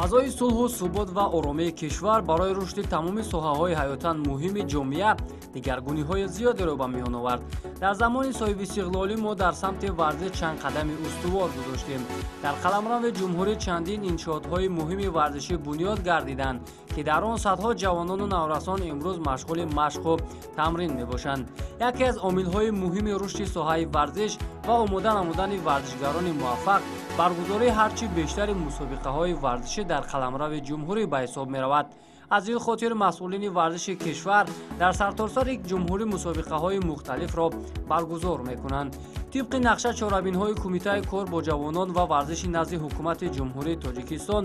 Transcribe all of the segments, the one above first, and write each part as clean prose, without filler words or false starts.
Фазои сулҳу субот ва оромии кишвар барои рушди тамоми соҳаҳои ҳаётан муҳими ҷомеа дигаргуниҳои зиёдеро ба миён овард. Дар замони соҳибистиқлолӣ мо дар самти варзиш чанд қадами устувор гузоштем. Дар қаламрави ҷумҳурӣ чандин иншоотҳои муҳими варзишӣ бунёд гардиданд, ки дар он садҳо ҷавонону наврасон имрӯз машғули машқу тамрин мебошанд. Яке аз омилҳои муҳими рушди соҳаи варзиш ва омода намудани варзишгарони муваффақ баргузории ҳарчи бештари мусобиқаҳои варзишӣ дар қаламрави ҷумҳурӣ ба ҳисоб меравад. Аз ин хотир масъулини варзиши кишвар дар сартосари ҷумҳурӣ мусобиқаҳои мухталифро баргузор мекунанд. Тибқи нақша чорабинҳои Кумитаи кор бо ҷавонон ва варзиши назди Ҳукумати Ҷумҳурии Тоҷикистон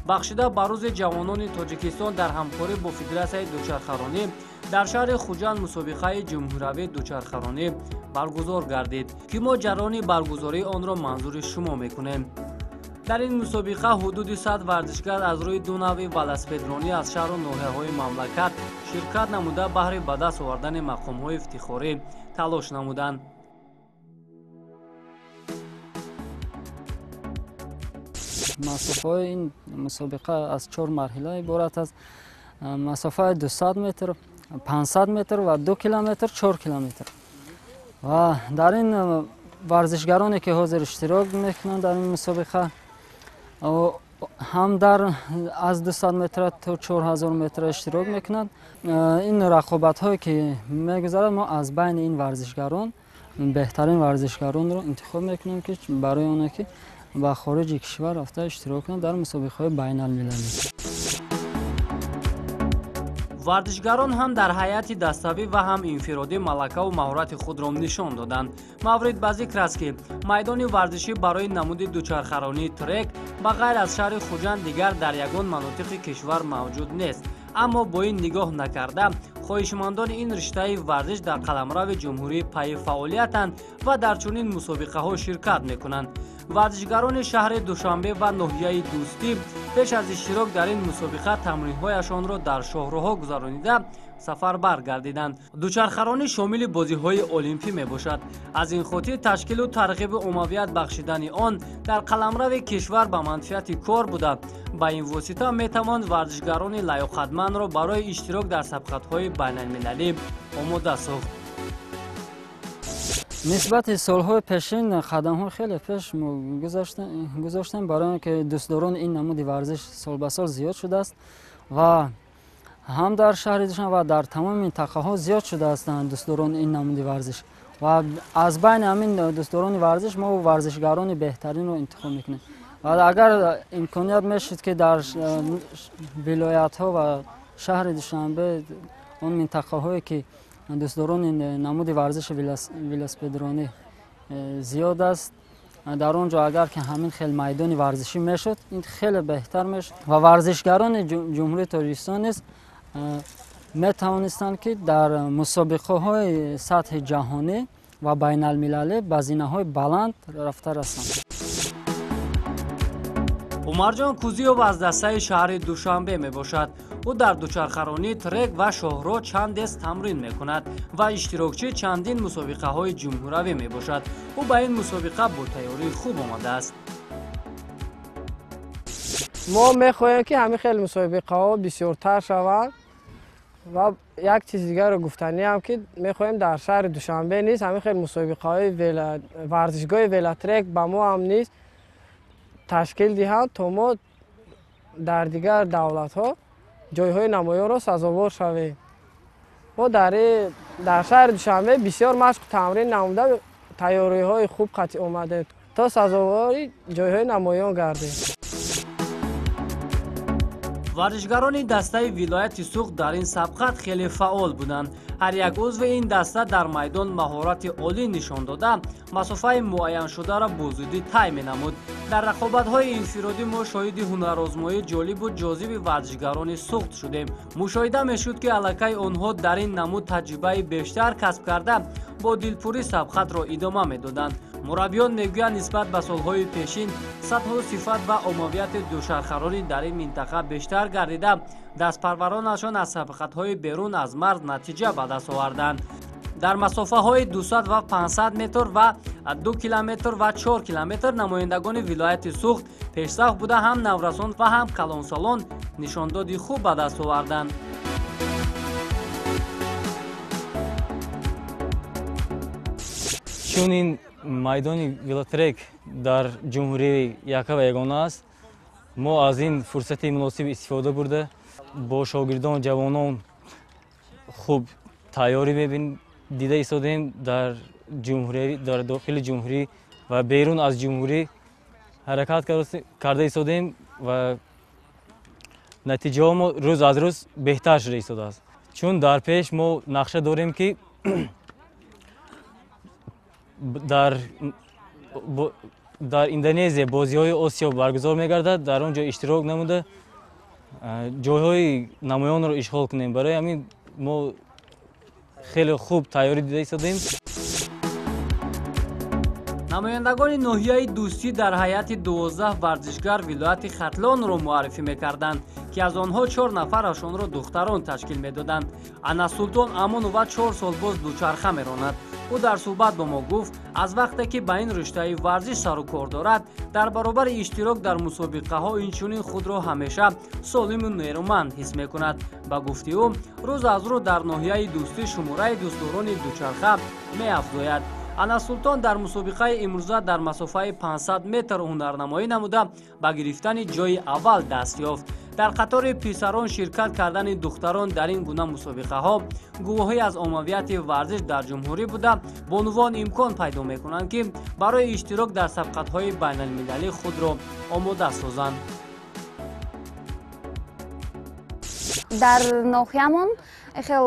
бахшида ба рӯзи ҷавонони Тоҷикистон дар ҳамкорӣ бо Федератсияи дучархаронӣ дар шаҳри Хуҷанд мусобиқаи ҷумҳуриявии дучархаронӣ баргузор гардид, ки мо ҷараёни баргузории онро манзури шумо мекунем. Дар ин мусобиқа ҳудуди 100 варзишгар аз рӯи ду навъи велосипедронӣ аз шаҳру ноҳияҳои мамлакат ширкат намуда баҳри ба даст овардани мақомҳои ифтихорӣ талош намуданд. Масофаҳои ин мусобиқа аз 4 марҳила иборат аст. Масофаи 200 метр, 500 метр ва 2 километр, 4 километр. Ва дар ин варзишгароне ки ҳозир иштирок мекунанд дар ин мусобиқа ҳам дар аз 200 метр то 4000 метр иштирок мекунанд. Ин рақобатҳое ки мегузарад, мо аз байни ин варзишгарон беҳтарин варзишгаронро интихоб мекунем, ки барои оне ки ба хориҷи кишвар рафта иштирок кунанд дар мусобиқаҳои байналмилалӣ. Варзишгарон ҳам дар ҳайати даставӣ ва ҳам инфиродӣ малакаву маҳорати худро нишон доданд. Маврид ба зикр аст, ки майдони варзишӣ барои намуди дучархаронии трек ба ғайр аз шаҳри Хуҷанд дигар дар ягон манотиқи кишвар мавҷуд нест. Аммо бо ин нигоҳ накарда хоҳишмандони ин риштаи варзиш дар қаламрави ҷумҳурӣ пайи фаъолиятанд ва дар чунин мусобиқаҳо ширкат мекунанд. Варзишгарони шаҳри Душанбе ва ноҳияи Дӯстӣ пеш аз иштирок дар ин мусобиқа тамринҳояшонро дар шоҳроҳҳо гузаронида сафарбар гардиданд. Дучархаронӣ шомили бозиҳои олимпӣ мебошад. Аз ин хотир ташкилу тарғибу оммавият бахшидани он дар қаламрави кишвар ба манфиати кор буда, ба ин восита метавон варзишгарони лаёқатмандро барои иштирок дар сабқатҳои байналмилалӣ омода сохт. Нисбати солҳои пешин қадамҳо хеле пеш мо гузоштем, барои он ки дӯстдорони ин намуди варзиш сол ба сол зиёд шудааст ва ҳам дар шаҳри Душанбе ва дар тамоми минтақаҳо зиёд шудаастанд дӯстдорони ин намуди варзиш. Ва аз байни ҳамин дӯстдорони варзиш мо варзишгарони беҳтаринро интихоб мекунем. Ва агар имконият мешуд, ки дар вилоятҳо ва шаҳри Душанбе он минтақаҳое ки дӯстдорони намуди варзиши велосипедронӣ зиёд аст, дар он ҷо агар ки ҳамин хел майдони варзишӣ мешуд, ин хеле беҳтар мешуд ва варзишгарони Ҷумҳурии Тоҷикистон низ метавонистанд, ки дар мусобиқаҳои сатҳи ҷаҳонӣ ва байналмилалӣ ба зинаҳои баланд рафта расанд. Умарҷон Кузиёв аз дастаи шаҳри Душанбе мебошад. Ӯ дар дучархаронии трек ва шоҳроҳ чандест тамрин мекунад ва иштирокчии чандин мусобиқаҳои ҷумҳуравӣ мебошад. Ӯ ба ин мусобиқа бо тайёрии хуб омадааст. Мо мехоҳем, ки ҳамин хел мусобиқаҳо бисёртар шаванд ва як чиз дигарро гуфтаниам, ки мехоҳем дар шаҳри Душанбе низ ҳамин хел мусобиқаҳои варзишгоҳи велотрек ба мо ҳам низ ташкил диҳанд, то мо дар дигар давлатҳо ҷойҳои намоёнро сазовор шавем. Мо дар шаҳри Душанбе бисёр машқу тамрин намуда тайёриҳои хуб қатъ омадем, то сазовори ҷойҳои намоён гардем. Варзишгарони дастаи вилояти Суғд дар ин сабқат хеле фаъол буданд. Ҳар як узви ин даста дар майдон маҳорати олӣ нишон дода, масофаи муайяншударо бо зудӣ тай менамуд. Дар рақобатҳои инфиродӣ мо шоҳиди ҳунарозмоии ҷолибу ҷозиби варзишгарони Суғд шудем. Мушоҳида мешуд, ки аллакай онҳо дар ин намуд таҷрибаи бештар касб карда, бо дилпурӣ сабқатро идома медоданд. Мураббиён мегӯянд, нисбат ба солҳои пешин сатҳу сифат ва оммавияти дучархаронӣ дар ин минтақа бештар гардида, дастпарваронашон аз сабқатҳои берун аз марз натиҷа ба даст оварданд. Дар масофаҳои 200 ва 500 метр ва 2 километр ва 4 километр намояндагони вилояти Суғд пешсаф буда, ҳам наврасон ва ҳам калонсолон нишондоди хуб ба даст оварданд. Чун ин майдони велотрек дар ҷумҳурӣ яка ва ягона аст, мо аз ин фурсати муносиб истифода бурда бо шогирдон, ҷавонон хуб тайёрӣ дида истодаем. Дар ҷумҳурӣ, дар дохили ҷумҳурӣ ва берун аз ҷумҳурӣ ҳаракат карда истодаем ва натиҷаҳо мо рӯз аз рӯз беҳтар шуда истодааст. Чун дар пеш мо нақша дорем, ки дар Индонезия бозиҳои Осиё баргузор мегардад, дар он ҷо иштирок намуда ҷойҳои намоёнро ишғол кунем. Барои ҳамин мо хеле хуб тайёрӣ дида истодаем. Намояндагони ноҳияи Дӯстӣ дар ҳайати 12 варзишгар вилояти Хатлонро муаррифӣ мекарданд, ки аз онҳо 4 нафарашонро духтарон ташкил медоданд. Анасултон Амонова 4 сол боз дучарха меронад. Ӯ дар суҳбат бо мо гуфт, аз вақте ки ба ин риштаи варзиш сару кор дорад, дар баробари иштирок дар мусобиқаҳо инчунин худро ҳамеша солиму нерӯманд ҳис мекунад. Ба гуфти ӯ, рӯз аз рӯз дар ноҳияи Дӯстӣ шумораи дӯстдорони дучарха меафзояд. Анасултон дар мусобиқаи имрӯза дар масофаи 500 метр ҳунарнамоӣ намуда ба гирифтани ҷойи аввал даст ёфт. Дар қатори писарон ширкат кардани духтарон дар ин гуна мусобиқаҳо гувоҳӣ аз оммавияти варзиш дар ҷумҳурӣ буда, бонувон имкон пайдо мекунанд, ки барои иштирок дар сабқатҳои байналмилалӣ худро омода созанд. Дар ноҳиямон хел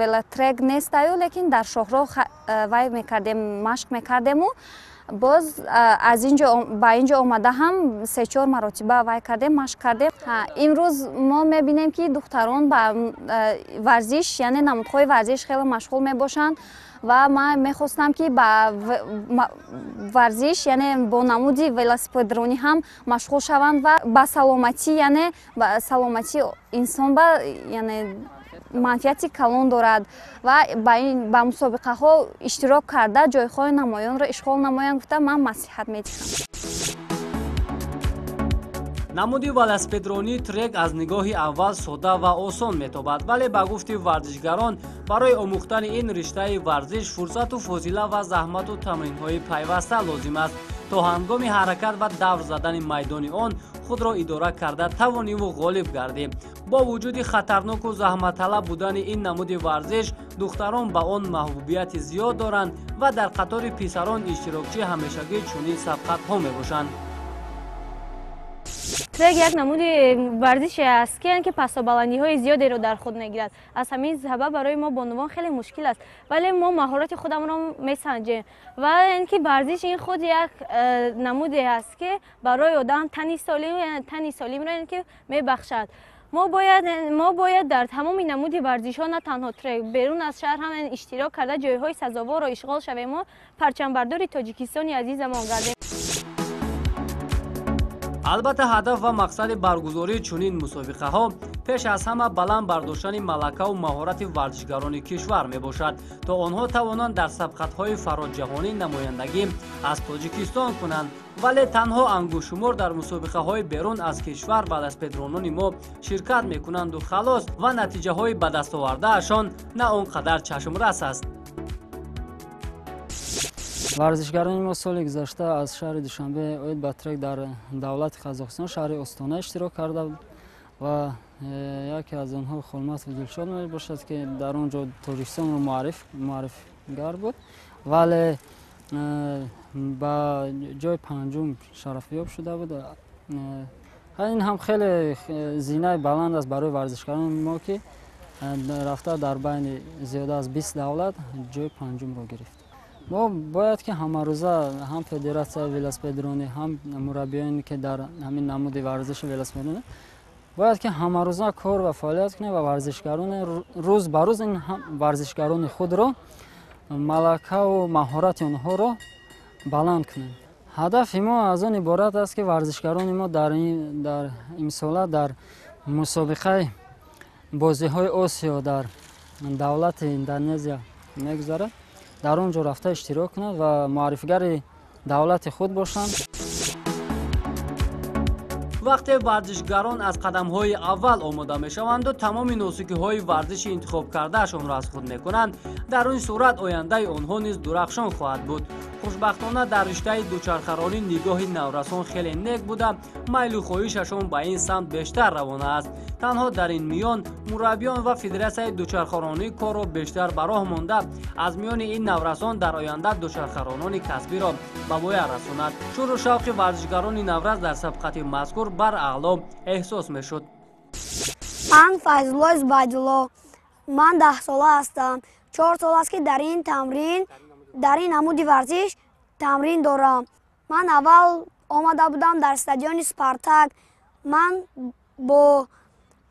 велотрек нестаю, лекин дар шоҳроҳ вай мекардем, машқ мекардему боз аз инҷо ба инҷо омада ҳам 3-4 маротиба вай кардем, машқ кардем. Имрӯз мо мебинем, ки духтарон ба варзиш, яъне намудҳои варзиш хеле машғул мебошанд ва ман мехостам, ки ба варзиш, яъне бо намуди велосипедронӣ ҳам машғул шаванд ва ба саломатӣ, яъне ба саломатии инсон ба яъне манфиати калон дорад ва ба мусобиқаҳо иштирок карда ҷойҳои намоёнро ишғол намоянд гуфта ман маслиҳат медиҳам. Намуди велосипедронии трек аз нигоҳи аввал сода ва осон метобад, вале ба гуфти варзишгарон барои омӯхтани ин риштаи варзиш фурсату фозила ва заҳмату тамринҳои пайваста лозим аст, то ҳангоми ҳаракат ва давр задани майдони он худро идора карда тавониву ғолиб гардӣ. Бо вуҷуди хатарноку заҳматталаб будани ин намуди варзиш, духтарон ба он маҳбубияти зиёд доранд ва дар қатори писарон иштирокчӣ ҳамешагӣ чунин сабқатҳо мебошанд. Трек як намуди варзише аст, ки пастобаландиҳои зиёдеро дар худ мегирад. Аз ҳамин сабаб барои мо бонувон хеле мушкил аст, вале мо маҳорати худамонро месанҷем ва ин ки варзиш ин худ як намуде аст, ки барои одам тани солимро ин ки мебахшад. Мо бояд дар тамоми намуди варзишҳо, на танҳо трек, берун аз шаҳр ҳам иштирок карда ҷойҳои сазоворро ишғол шавем ва парчамбардори Тоҷикистони азизамон гардем. Албатта, ҳадаф ва мақсади баргузории чунин мусобиқаҳо пеш аз ҳама баланд бардоштани малакаву маҳорати варзишгарони кишвар мебошад, то онҳо тавонанд дар сабқатҳои фароҷаҳонӣ намояндагӣ аз Тоҷикистон кунанд. Вале танҳо ангуштшумор дар мусобиқаҳои берун аз кишвар велосипедронони мо ширкат мекунанду халос, ва натиҷаҳои ба дастовардаашон на он қадар чашмрас аст. Варзишгарони мо соли гузашта аз шаҳри Душанбе оид ба трек дар давлати Қазоқистон, шаҳри Остона иштирок карда ва яке аз онҳо Холматов Дилшод мебошад, ки дар он ҷо Тоҷикистонро муаррифгар буд, вале ба ҷои панҷум шарафёб шуда буд. Ин ҳам хеле зинаи баланд аст барои варзишгарони мо, ки рафта дар байни зиёда аз 20 давлат ҷои панҷумро гирифт. Мо бояд ки ҳамарӯза ҳам федератсияи велосипедронӣ, ҳам мураббиёне, ки дар ҳамин намуди варзиши велосипедронӣ бояд ки ҳамарӯза кор ва фаъолият кунем ва варзишгарони рӯз ба рӯз ин варзишгарони худро малакаву маҳорати онҳоро баланд кунем. Ҳадафи мо аз он иборат аст, ки варзишгарони мо дар имсола дар мусобиқаи бозиҳои Осиё дар давлати Индонезия мегузарад, дар он ҷо рафта иштирок кунад ва муаррифигари давлати худ бошанд. Вақте варзишгарон аз қадамҳои аввал омода мешаванду тамоми носукиҳои варзиши интихобкардаашонро аз худ мекунанд, дар ин сурат ояндаи онҳо низ дурахшон хоҳад буд. Хушбахтона дар риштаи дучархаронӣ нигоҳи наврасон хеле нек буда, майлу хоҳишашон ба ин самт бештар равона аст. Танҳо дар ин миён мураббиён ва федератсияи дучархаронӣ корро бештар ба роҳ монда, аз миёни ин наврасон дар оянда дучархаронони касбиро ба воя расонад. Шӯру шавқи варзишгарони наврас дар сабқати мазкур бар аъло эҳсос мешуд. Ман Файзулло Зубайдулло, ман 10 сола ҳастам. 4 сол аст ки дар ин тамрин, дар ин намуди варзиш тамрин дорам. Ман аввал омада будам дар стадиони Спартак. Ман бо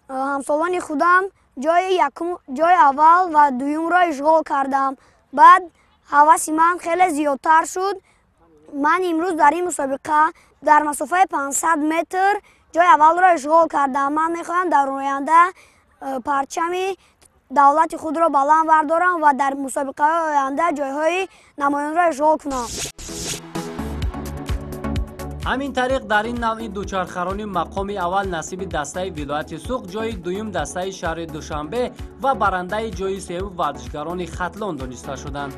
ҳамсолони худам ҷои аввал ва дуюмро ишғол кардам. Баъд ҳаваси ман хеле зиёдтар шуд. Ман имрӯз дар ин мусобиқа дар масофаи 500 метр ҷои аввалро ишғол кардам. Ман мехоҳам дар оянда парчами давлати худро баланд бардорам ва дар мусобиқаҳои оянда ҷойҳои намоёнро ишғол кунам. Ҳамин тариқ дар ин навъи дучархаронӣ мақоми аввал насиби дастаи вилояти Суғд, ҷои дуюм дастаи шаҳри Душанбе ва барандаи ҷои сеюм варзишгарони Хатлон дониста шуданд.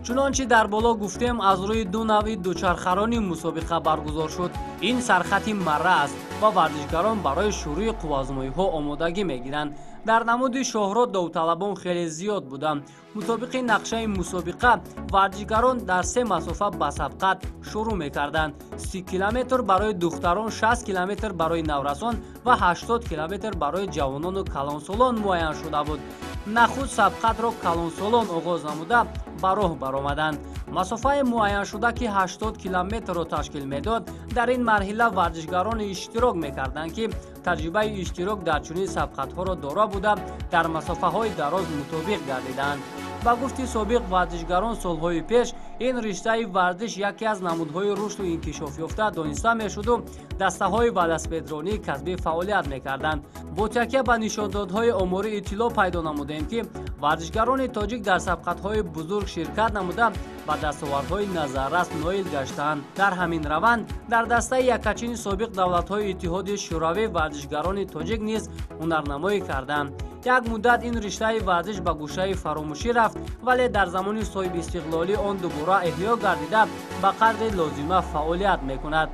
Чунончи дар боло гуфтем, аз рӯи ду навъи дучархаронӣ мусобиқа баргузор шуд. Ин сархати марра аст ва варзишгарон барои шурӯи қувваозмоиҳо омодагӣ мегиранд. Дар намуди шоҳро довталабон хеле зиёд буданд. Мутобиқи нақшаи мусобиқа варзишгарон дар се масофа ба сабқат шурӯъ мекарданд: 30 километр барои духтарон, 60 километр барои наврасон ва 80 километр барои ҷавонону калонсолон муайян шуда буд. Нахуст сабқатро калонсолон оғоз намуда ба роҳ баромаданд. Масофаи муайяншуда ки 80 километрро ташкил медод, дар ин марҳила варзишгарони иштирок мекарданд ки таҷрибаи иштирок дар чунин сабқатҳоро дора буда, дар масофаҳои дароз мутобиқ гардиданд. Ба гуфти собиқ варзишгарон, солҳои пеш ин риштаи варзиш яке аз намудҳои рушду инкишофёфта дониста мешуду дастаҳои велосипедронии касбӣ фаъолият мекарданд. Бо такя ба нишондодҳои оморӣ иттилоъ пайдо намудем ки варзишгарони тоҷик дар сабқатҳои бузург ширкат намуда ба дастовардҳои назаррас ноил гаштанд. Дар ҳамин раванд дар дастаи якачини собиқ давлатҳои Иттиҳоди Шӯравӣ варзишгарони тоҷик низ ҳунарнамоӣ карданд. Як муддат ин риштаи варзиш ба гӯшаи фаромӯшӣ рафт, вале дар замони соҳибистиқлолӣ он дубора эҳё гардида ба қадри лозима фаъолият мекунад.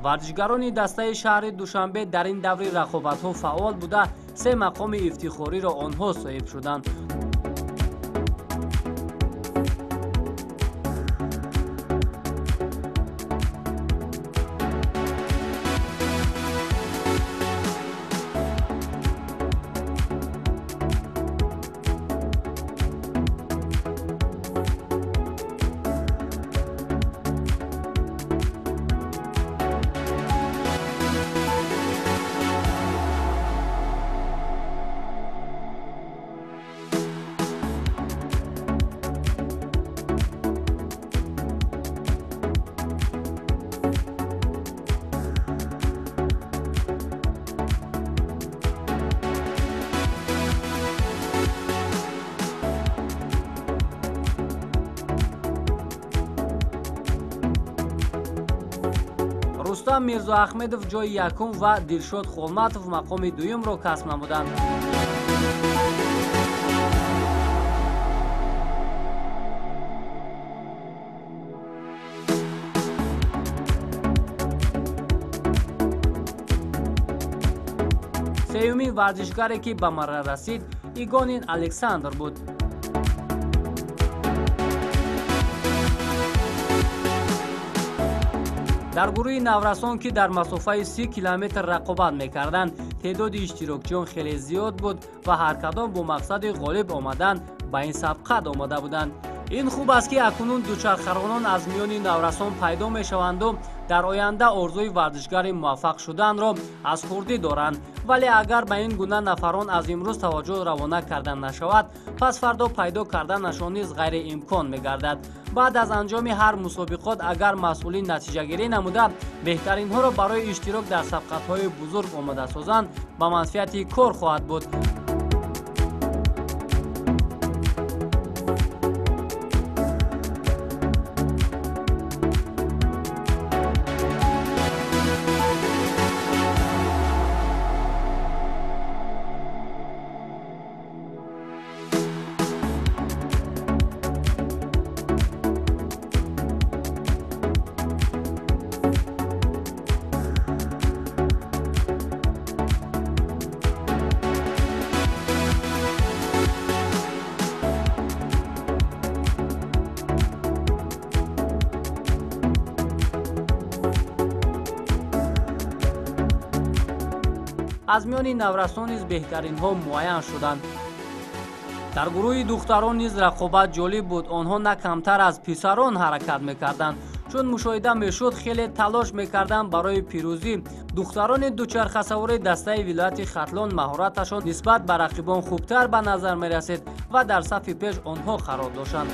Варзишгарони дастаи шаҳри Душанбе дар ин даври рақобатҳо фаъол буда, се мақоми ифтихориро онҳо соҳиб шуданд. Рустам Мирзоахмедов ҷои якум ва Дилшод Холматов мақоми дуюмро касб намуданд. Сеюмин варзишгаре ки ба марра расид, Игонин Александр буд. Дар гурӯҳи наврасон ки дар масофаи 30 километр рақобат мекарданд, теъдоди иштирокчиён хеле зиёд буд ва ҳар кадом бо мақсади ғолиб омадан ба ин сабқат омода буданд. Ин хуб аст, ки акнун дучархаронон аз миёни наврасон пайдо мешаванду дар оянда орзуи варзишгари муваффақ шуданро аз хурдӣ доранд. Вале агар ба ин гуна нафарон аз имрӯз таваҷҷӯҳ равона карда нашавад, пас фардо пайдо карданашон низ ғайриимкон мегардад. Баъд аз анҷоми ҳар мусобиқот агар масъулин натиҷагирӣ намуда беҳтаринҳоро барои иштирок дар сабқатҳои бузург омода созанд, ба манфиати кор хоҳад буд. Аз миёни наврасон низ беҳтаринҳо муайян шуданд. Дар гурӯҳи духтарон низ рақобат ҷолиб буд. Онҳо на камтар аз писарон ҳаракат мекарданд. Чун мушоҳида мешуд, хеле талош мекарданд барои пирӯзӣ. Духтарони дучархасавори дастаи вилояти Хатлон маҳораташон нисбат ба рақибон хубтар ба назар мерасид ва дар сафи пеш онҳо қарор доштанд.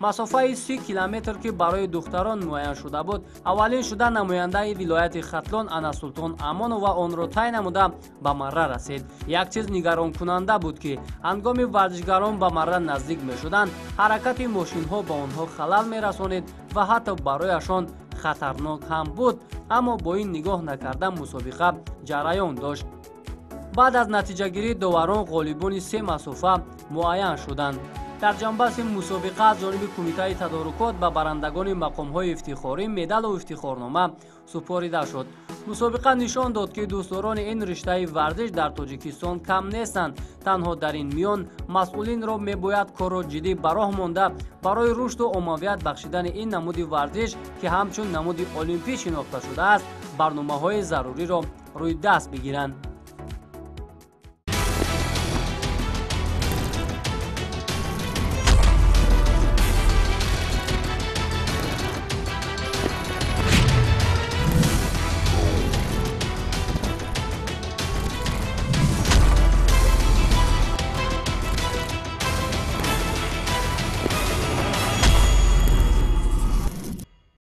Масофаи 30 километр, ки барои духтарон муайян шуда буд, аввалин шуда намояндаи вилояти Хатлон Анасултон Амонова онро тай намуда ба марра расид. Як чиз нигаронкунанда буд, ки ҳангоми варзишгарон ба марра наздик мешуданд, ҳаракати мошинҳо ба онҳо халал мерасонид ва ҳатто барояшон хатарнок ҳам буд. Аммо бо ин нигоҳ накарда мусобиқа ҷараён дошт. Баъд аз натиҷагирии доварон ғолибони се масофа муайян шуданд. Дар ҷанбаси мусобиқа аз ҷониби кумитаи тадорукот ба барандагони мақомҳои ифтихорӣ медалу ифтихорнома супорида шуд. Мусобиқа нишон дод, ки дӯстдорони ин риштаи варзиш дар Тоҷикистон кам нестанд. Танҳо дар ин миён масъулинро мебояд корро ҷиддӣ ба роҳ монда барои рушду оммавият бахшидани ин намуди варзиш, ки ҳамчун намуди олимпӣ шинохта шудааст, барномаҳои заруриро рӯи даст бигиранд.